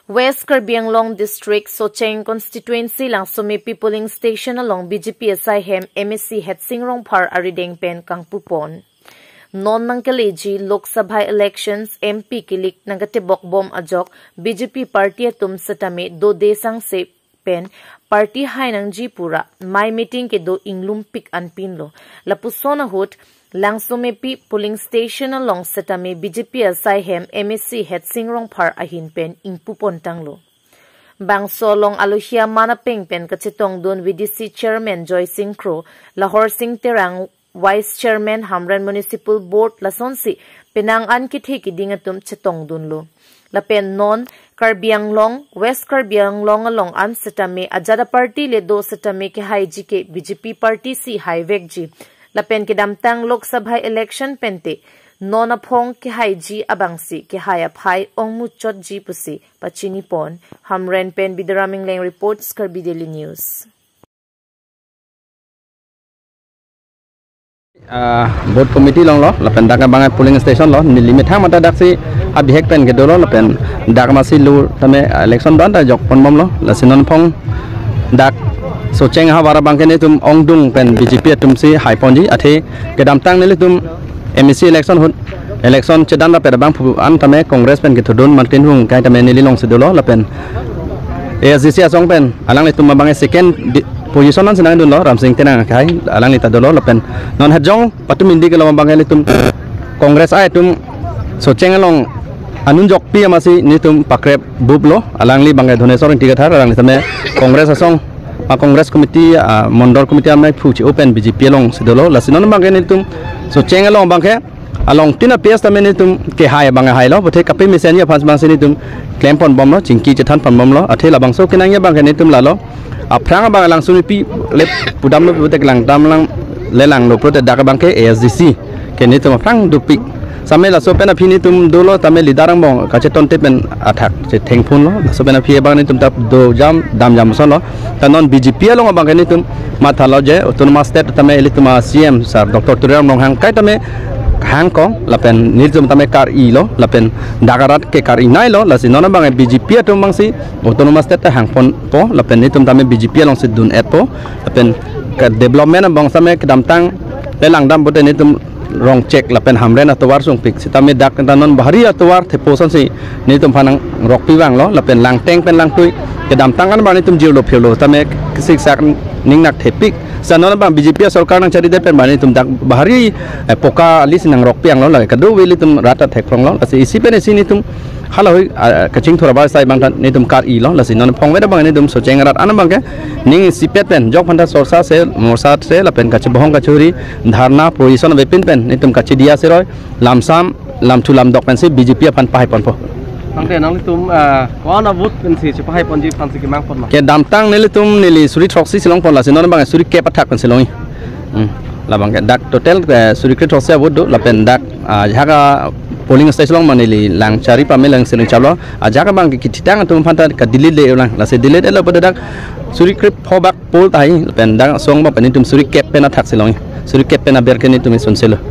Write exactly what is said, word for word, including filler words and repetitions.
West Karbi Anglong District Socheng Constituency Langsomepi Polling Station along B J P asai hem M A C Hetsing Rongphar arideng pen kangpupon. Non nangkeleji Lok Sabha Elections M P kilik nangkatebok bom ajok B J P party atum setame dode sangse pen party hai nangji pura mai meeting kedo inglumpik anpinlo. Lapuson ahut Langsomepi Polling Station along setame B J P asai hem M A C Hetsing Rongphar ahin pen ingpupon tanglo. Bangso along alohi aman apeng pen kachetongdun V D C Chairman Joysing Kro, Lahorsing Terang, Vice Chairman Hamren Municipal Board lasonsi penang an kethe kiding atum chetongdunlo. Lapen non Karbi Anglong, West Karbi Anglong along an setame ajat aparty le do setame kehaiji ke B J P party si haivekji. Lapen kedamtang Lok Sabha election pente non aphong kehaiji abangsi kehai aphai ongmuchotji pusi pachinipon. Hamren pen Bidaram Ingleng reports, Karbi Daily News. Ah, booth committee along lo, lapen dak abang polling station lo, neli methang mata daksi abihek pen kedolo, lapen dak masi lu tame election ban ta jokpon bomlo, lasi non aphong dak Socheng ahavar abangke netum ongdung pen B J P atum si haiponji, athe kedamtang nelitum M A C election ahut election chedan rapet abangphu an tame Congress pen kethudun Martin Hung kai tame neli alongsi dolo, lapen A S D C asong pen alanglitum abangke second di-, position an si nangdunlo, Ramsing Terang kai alangli ta dolo, lapen non hajong patum indi kelong abangke nelitum Congress ai atum Socheng along anun jokpi amasi netum pakrep buplo, alangli abangke Dhoneswar Ingti Kathar, alangli tame Congress asong, ah, Congress committee, ah, Mondol committee amei phu chi open B J P alongsi dolo, lasi non abangke netum Socheng along abangke along tin a P S tame netum kehai abang hailo, bothe kape mesen ya fans bangsi netum klempon bomlo, chingki chethanpon bomlo, athe labangso kenang ya abangke netum lalo. Aphrang abang Langsomepi le pudamlo pulote langdam lang le langlo pulote dak abangke A S D C ke netum aphrang dopik. Same laso pen aphi netum dolo tame leader angbong kachetonte pen athak chethengphunlo. Laso pen aphi abang netum ta dojam damjam sonlo. Ta non B J P along abangke netum mathalo je Autonomous State tame ilitum a C M sir Doctor Tuliram Ronghang kai tame hangkong lapen netum tame kar-ilo lapen dak arat ke kar-inailo, lasi non abang B J P atum abangsi Autonomous State ta hangponpo lapen netum tame B J P alongsi dun-etpo lapen ke development abang same kedamtang le langdam pulote netum Rongchek lapen Hamren atovar sungpik, sitame dak ta non bahari atovar thepo asonsi netum aphan nangrokpi vanglo, lapen Langteng pen Langtui kedamtang an abang netum jirlo phirlo tame siksak ningnak thepik. Sa non abang B J P sorkar nangcharidet pen abang netum dak bahari, eh, poka ali si nangrokpi vanglo, lake kadokave ilitum rat ta thekpronglo, lasi isi pen isi netum halahui, ah, kachingthur abar sai abang ta netum kar-ilo, lasi non aphong vet abang netum Socheng arat an abangke ning isipet pen jok aphanta sorsa se, morsa se lapen kachebohong kachuri, dharna, position avepin pen netum kachidi aseroi lamsam lamthu lamdok pensi B J P aphan pahaiponpo. Tangte nanglitum, ah, ko-an a vote pensi chepahaiponji aphansi kemangponlo? Kedamtang nelitum neli suri throksi si longpon, lasi non abang suri kep athak pensi longi. Hmm. Labangke dak total, eh, suri kre throksi a vote do, lapen dak, ah, ajahak a polling station along abang neli lang chari pame lang sining chaplo. Ajahak abangke kithitang atum aphanta ka delete le lang, lasi delete-etlo pulote dak suri kre pho bak poll tahai, lapen dak asong abang pen netum suri kep pen athak si longi. Suri kep pen aber ke netum isunselo.